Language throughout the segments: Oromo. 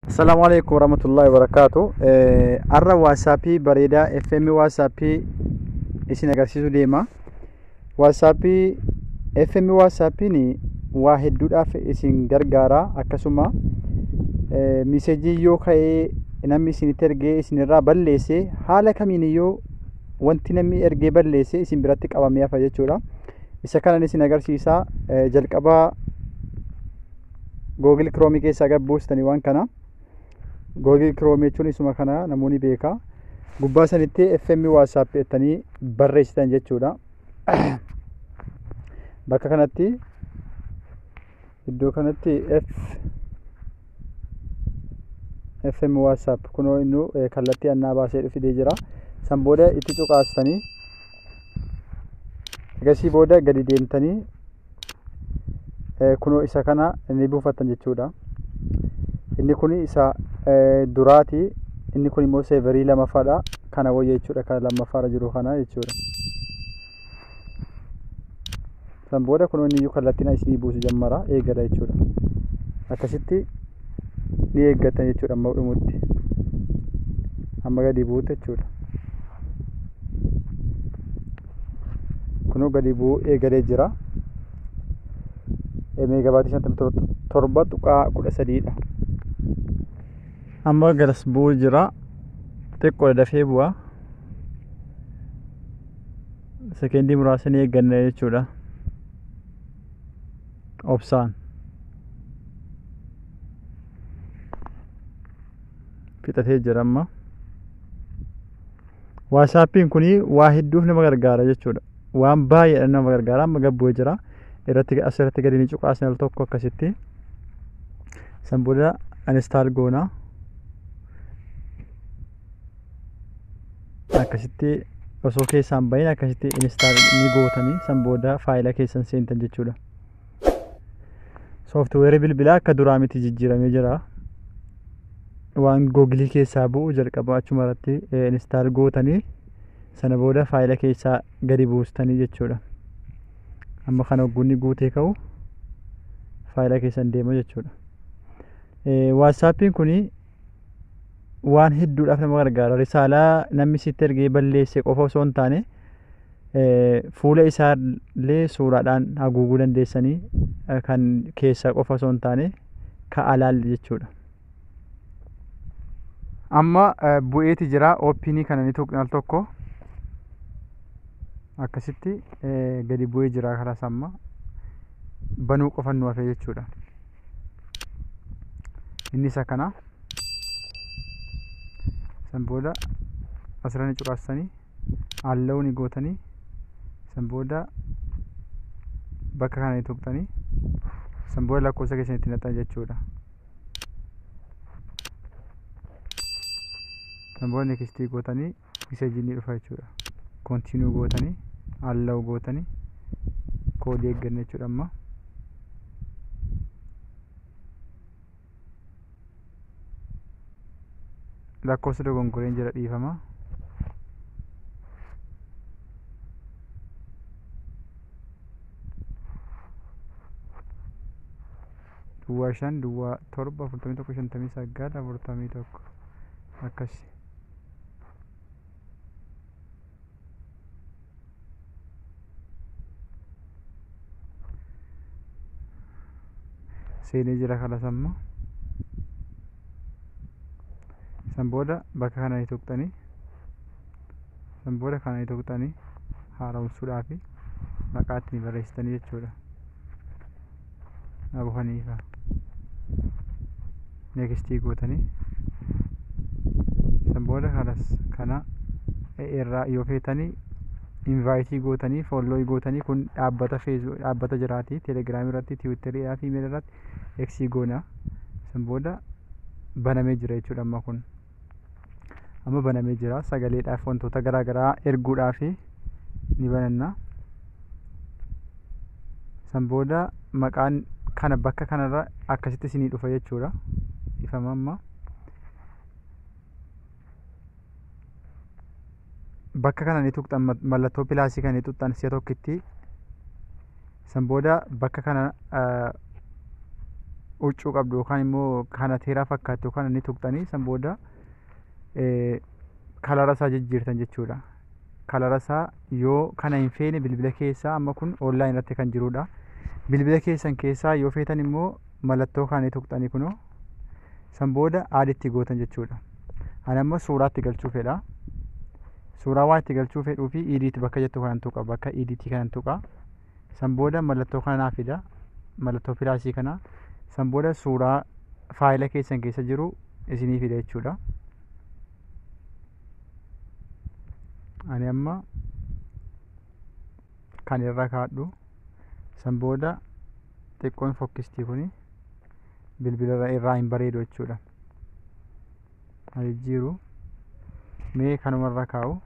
Assalaamu alaikum warahmatullahi wabarakatuh. Har'a WhatsAppii bareedaa FM WhatsAppii isin agarsiisuu deema. WhatsAppii FM WhatsAppiin waa hedduudhaaf isin gargaara. Akkasuma message yoo ka'ee namni isinitti ergee isinirraa balleesse haala kamiin iyyuu wanti namni ergee balleesse isin biratti qabamee hafa jechuudha. Isa kanan isin agarsiisa. Jalqaba Google Chrome keessaa gad buustanii waan kana. Google Chrome jechuun isuma kana namoonni beeka. Gubbaa sanitti FM WhatsApp jettanii barreessitan jechuudha. Bakka kanatti iddoo kanatti FM WhatsApp kunoo inni kallattii annaa baasee dhufee jira. San booda itti cuqaastanii egasii booda gadi deemtanii kunoo isa kana ni buufattan jechuudha. Inni kun isa duraati. Inni kun immoo seeverii lammaffaadha. Kana wayya jechuudha. Kan lammaffaarra jiru kana jechuudha. San booda kunoo inni iyyuu kallattiin isinii buusu jammara eegala jechuudha. Akkasitti ni eeggatan jechuudha amma dhumutti. Amma gadi buutu jechuudha. Kunoo gadi bu'uu eegalee jira. Meegabaatii 57.13dha. Amma garas bu'uu jira. Xiqqoo dafee bu'a. Sekendii muraasa ni eegganna jechuudha. Obsaan. Fixatee jira amma. WhatsAppiin kun waa hedduuf nama gargaara jechuudha. Waan baay'eedha nama gargaara. Amma gad bu'ee jira. Irratti asirratti gadi ni cuqaasna al tokko akkasitti. San booda install goona. Akkasitti osoo keessaan bahin akkasitti install ni gootanii san booda faayila keessan seentan jechuudha. Sooftiweerii bilbilaa akka duraa miti jijjiiramee jira. Waan Google keessaa bu'u jalqaba achuma irratti install gootanii sana booda faayila keessaa gadi buustanii jechuudha. Amma kana hogguunni guutee ka'u faayila keessan deema jechuudha. WhatsAppiin kuni waan hedduudhaaf nama gargaara. Risaalaa namni sitti ergee balleesse qofa osoo hin taane fuula isaallee suuraadhaan haguuguu dandeessanii kan keessaa qofa osoo hin taane ka alaalle jechuudha. Amma bu'eeti jira. Oopinii kana ni tuqna al tokko. Akkasitti gadi bu'ee jira karaa amma banuu qofa nu hafe jechuudha. Inni isa kana. San booda asirra ni cuqaasanii allow ni gootanii san booda bakka kana ni tuqxanii san booda lakkoofsa keessan itti naqxan jechuudha. San booda next gootanii message ni dhufa jechuudha. Continue gootanii allow gootanii koodii eegganna jechuudha amma. Lakkoofsa dogongoreen jira dhiifama. Duwwaa 5 duwwaa 7 41 59 41 akkasi. Seenee jira kalas amma. San booda bakka kana ni tuqxanii san booda kana ni tuqxanii haaromsuudhaaf maqaa ittiin barreessitanii jechuudha. Abu Hanifa. Next gootanii san booda kalas kana irraa yoo feetanii invite gootanii follow gootanii kun dhaabbata Facebook dhaabbata jiraati Telegram irratti Twitter fi email irratti X goona. San booda banamee jira jechuudha amma kun. Amma banamee jira sagaleedhaaf wantoota garaa garaa erguudhaaf ni bananna. San booda maqaan kana bakka kanarra akkasitti isinii dhufa jechuudha. Ifama amma. Bakka kana ni tuqxan mallattoo pilaasii kan ni tuqxan si'a tokkitti. San booda bakka kana Huccuu qabdu yookaan immoo kanateeraa fakkaattu kana ni tuqxanii, san booda color isaa jijjiirtan jechuudha. Color isaa yoo kana hin feene, bilbila keessaa amma kun online irratti kan jirudha. Bilbila keessan keessaa yoo feetan immoo mallattoo kana ni tuqxanii, kunoo san booda add itti gootan jechuudha. Ani amma suuraatti galchuu fedha. Suuraa waan itti galchuu fedhuu fi edit bakka jettu kanan tuqa, bakka edit kanan tuqa. San booda mallattoo kana naa fida. Mallattoo plus kana. San booda suuraa faayila keessan keessa jiru isinii fida jechuudha. Ani amma kan irra kaadhu, san booda xiqqoon fokkistii kuni bilbila irraa hin bareedu jechuudha. Jijjiiru mee kanumarra kaa'u.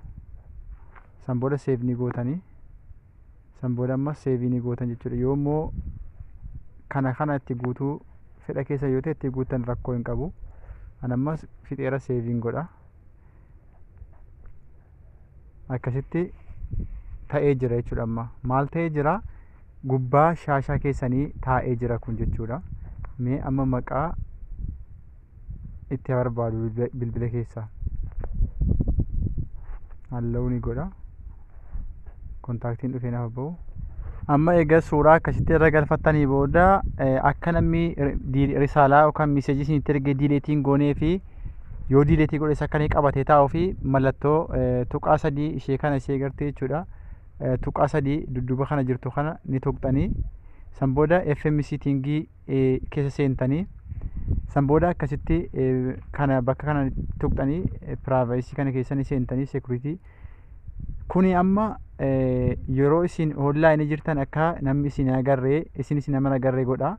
San booda save ni gootanii, san booda amma save ni gootan jechuudha. Yoo immoo kana kana itti guutuu fedha keessa yoo ta'e, itti guutan, rakkoo hin qabu. Ani ammas fixeera, save godha. Akkasitti ta'ee jira jechuudha. Amma maal ta'ee jira? Gubbaa shaashaa keessanii taa'ee jira kun jechuudha. Mee amma maqaa itti barbaadu bilbila keessaa halluu ni godha. Contactiin dhufee naaf bahu. Amma egaa suuraa akkasitti irra galfattanii booda, akka namni risaalaa yookaan message isinitti ergee delete hin goonee fi yoo delete godhes akka inni qabatee taa'uu fi mallattoo tuqaa sadii ishee kana ishee gartee jechuudha. Tuqaa sadii dudduuba kana jirtu kana ni tuqxanii, san booda FM setting keessa seentanii, san booda akkasitti kana bakka kana tuqxanii, privacy kana keessa ni seentanii, security. Kuni amma yeroo isin online jirtan akka namni isin agarree, isinis nama agarree godha.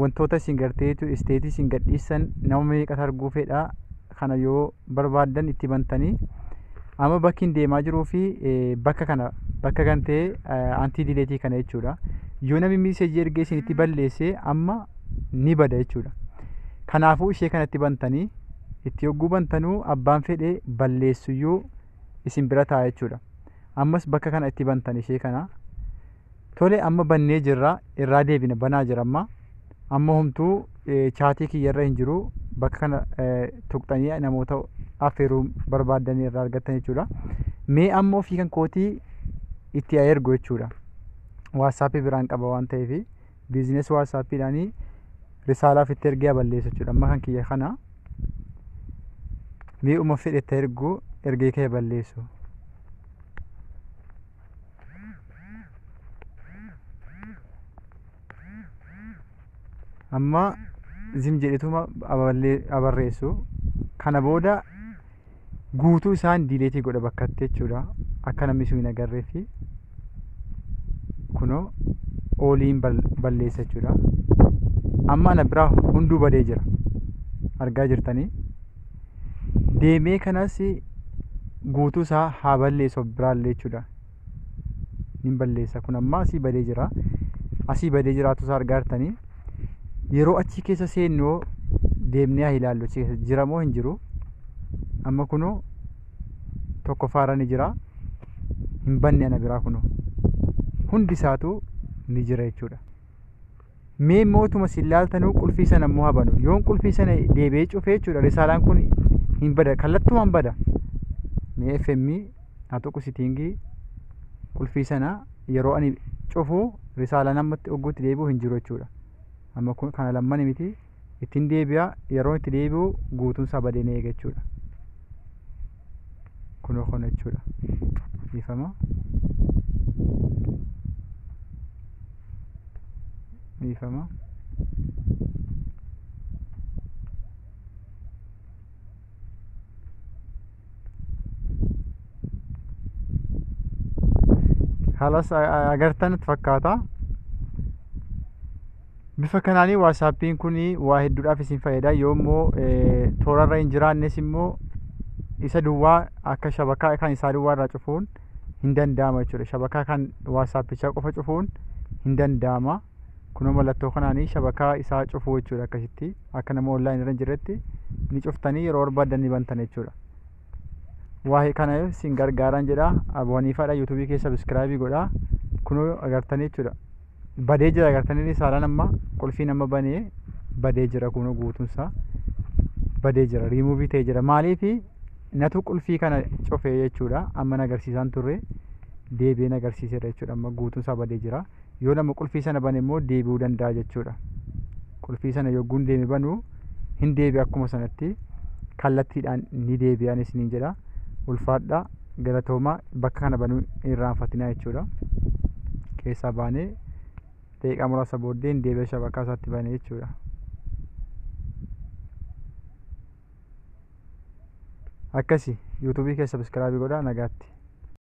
Wantoota isin gartee status isin gadhiisan nama meeqatu arguu fedha, kana yoo barbaaddan itti bantanii. Amma bakki hin deemaa jiruu fi bakka kana, bakka kan ta'e anti delete kana jechuudha. Yoo namni message ergee isinitti balleesse, amma ni bada jechuudha. Kanaafuu ishee kanatti bantanii, itti yogguu bantanuu abbaan fedhe balleessuyyuu isin bira taa'a jechuudha. Ammas bakka kana itti bantan ishee kana. Tole, amma bannee jirra, irraa deebina, banaa jira amma. Amma homtuu chat kiyyarra hin jiru. Bakka kana tuqxanii namoota affeeruu barbaaddan irraa argattan jechuudha. Mee amma ofii kan kootii itti haa ergu jechuudha. WhatsApp biraan qaba waan ta'eef, business WhatsAppiidhaanii risaalaa ofitti ergee haa balleessu jechuudha. Amma kan kiyya kana mee uma fedhe itti ergu, ergee kee balleessu. Amma zim jedhetuma abarreessu. Kana booda guutuu isaan delete godha bakkatti jechuudha. Akka namni sun hin agarree fi kunoo ooliin balleessa jechuudha. Amma ana biraa hunduu badee jira. Argaa jirtanii. Deemee kanas guutuu isaa haa balleessu biraallee jechuudha. Nin balleessa, kun amma asii badee jira. Asii badee jiraatu isaa argaa jirtanii. Yeroo achi keessa seennoo deemnee haa ilaallu, achi keessa jira moo hin jiru. Amma kunoo tokkoffaarra ni jira. Hin banne ana biraa, kunoo. Hundi isaatu ni jira jechuudha. Mee immoo utuma isin ilaaltanuu qulfii sana immoo haa banu. Yoon qulfii sana deebi'ee cufee jechuudha, risaalaan kun hin bada, kallattumaan bada. Mee FM haa tuqu, setting, qulfii sana yeroo ani cufu risaalaan ammatti ogguutti deebi'u hin jiru jechuudha. Amma kun kana lammani miti, ittiin deebi'a, yeroo itti deebi'u guutuun isaa badee na eega jechuudha. Kunoo kana jechuudha. Dhiifama. Dhiifama. Halas agartan fakkaata. Bifa kanaanii WhatsAppiin kun waa hedduudhaaf isin fayyada. Yoo immoo toorarra hin jiraannes immoo isa duwwaa akka shabakaa kan isaa duwwaa irraa cufuun hin danda'ama jechuudha. Shabakaa kan WhatsAppichaa qofa cufuun hin danda'ama. Kunoo mallattoo kanaanii shabakaa isaa cufuu jechuudha, akkasitti akka nama online irra hin jirretti ni cuftanii yeroo barbaaddan ni bantan jechuudha. Waa'ee kana isin gargaaran jedha. Abwaniifaadha, YouTube keessa subscribe godhaa. Kunoo agartanii jechuudha. Badee jira agartanii saalaan amma qulfiin amma banee badee jira kunoo guutuunsaa badee jira riimuuvii ta'ee jira. Maaliifi natu qulfii kana cufee jechuudha. Amma na agarsiisaan turre deebi'ee na agarsiiseera jechuudha. Amma guutuunsaa badee jira. Yoo nama qulfii sana bane immoo deebi'uu danda'a jechuudha. Qulfii sana yogguun deeme banuu hin deebi'a akkuma sanatti kallattiidhaan ni deebi'an isiniin jedha. Ulfaadhaa galatoomaa bakka kana banuu hin irraanfatinaa jechuudha. Keessaa baanee daqiiqaa muraasa booddee hin deebi'a shabakaa isaatti banee jechuudha. Akkasi yuutuubii keessa sabiskiraabii godhaa nagaatti.